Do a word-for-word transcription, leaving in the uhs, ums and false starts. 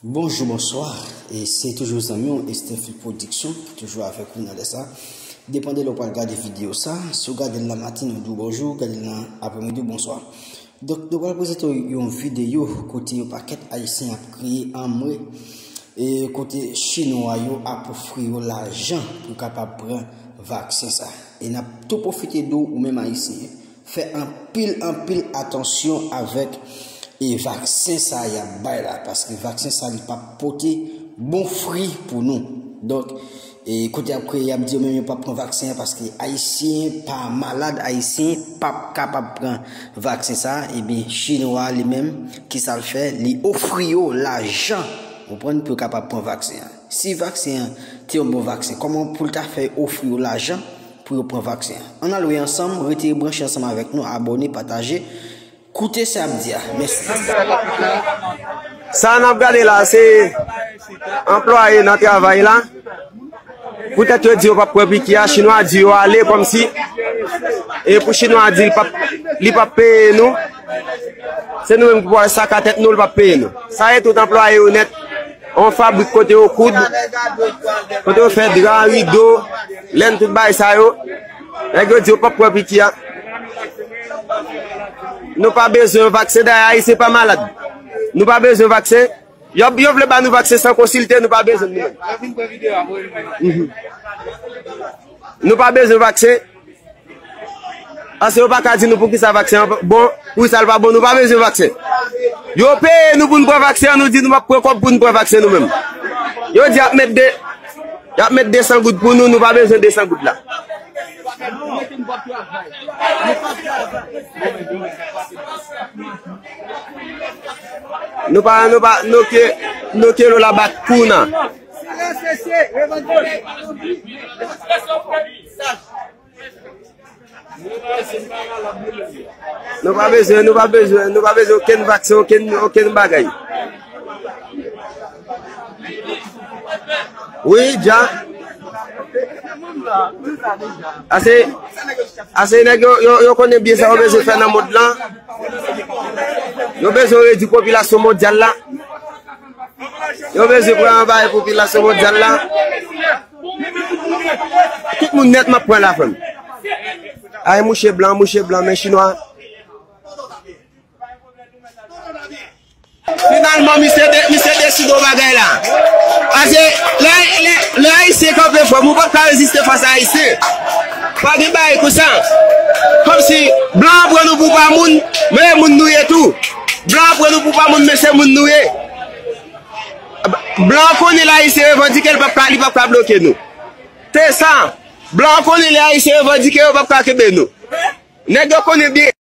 Bonjou, bonswa. E se toujou zanmi w, Esther Phil Production, ki toujou avèk ou nan lè sa. Depann de lè w pral gade videyo sa. Si w gade l nan maten, nou di w bonjou, gade l nan aprèmidi, bonswa. Donk, nou pral prezante w yon videyo kote yon pakèt Ayisyen ap kriye anmwe, e kote Chinwa yo ap ofri yo lajan pou yo kapab pran vaksen sa. E n ap tou pwofite di w, ou menm Ayisyen, fè anpil, anpil atansyon avèk, e, vaksen sa y ap bay la, paske vaksen sa li p ap pote bon fwi pou nou. Donk, e, kote y ap kriye, y ap di yo menm yo p ap pran vaksen an paske Ayisyen pa malad, Ayisyen p ap kapab pran vaksen sa. Ebyen, Chinwa li menm, ki sa l fè? Li ofri yo lajan, konprann, pou yo kapab pran vaksen an. Si vaksen an te yon bon vaksen, kòman pou l ta fè ofri yo lajan pou yo pran vaksen an? Ann al wè ansanm, rete branche ansanm avèk nou, abòne, pataje, koute sa y ap di a. Mèsi. Sa n ap gade la, se anplwaye nan travay la. Poutèt yo di yo p ap pran piki a, Chinwa di yo ale kòmsi. E pou Chinwa di li p ap, li p ap peye nou, se nou menm ki pou al saka tèt nou, li p ap peye nou. Sa e tout anplwaye yo nèt. Yon fabrik kote yo koud, kote yo fè dra, rido, lèn, tout bagay sa yo. Nèg yo di yo p ap pran piki a. Nou pa bezwen vaksen, dayè Ayisyen pa malad. Nou pa bezwen vaksen. Yo, yo vle ba nou vaksen san konsilte, nou pa bezwen nou menm. Mhm. Nou pa bezwen vaksen. Paske yo pa ka di nou poukisa vaksen an bon, poukisa l pa bon, nou pa bezwen vaksen. Yo peye nou pou n pran vaksen an, nou di nou p ap pran kòb pou n pran vaksen nou menm. Yo di y ap met de, y ap met de san goud pou nou, nou pa bezwen de san goud la. Nou pa, nou pa, nou ke, nou ke lo la bat kou nan. Nou pa bezwen, nou pa bezwen, nou pa bezwen okenn vaksen, okenn, okenn bagay. Wi, dja. Ase, ase nèg yo, yo, yo konnen byen sa yo bezwen fè nan mond lan. Yo bezwen redwi popilasyon mondyal la. Yo bezwen pran anba e popilasyon mondyal la. Tout moun nèt m ap pran la, frè m. Ay, mouche blan, mouche blan, men chinwa. Finalman, misye de-, misye deside yon bagay la. Paske lè, lè, lè Ayisyen kanpe frè m, ou p ap ka reziste fas a Ayisyen. Pa gen bagay konsa. Kòmsi blan an pran nou pou pa moun, men e moun nou ye tou. Blan an pran nou pou pa moun, men se moun nou ye. Blan an konnen lè Ayisyen revandike, li p ap ka, li p ap ka bloke nou. Se sa. Blan an konnen lè Ayisyen revandike, yo p ap ka kenbe nou. Nèg yo konnen byen.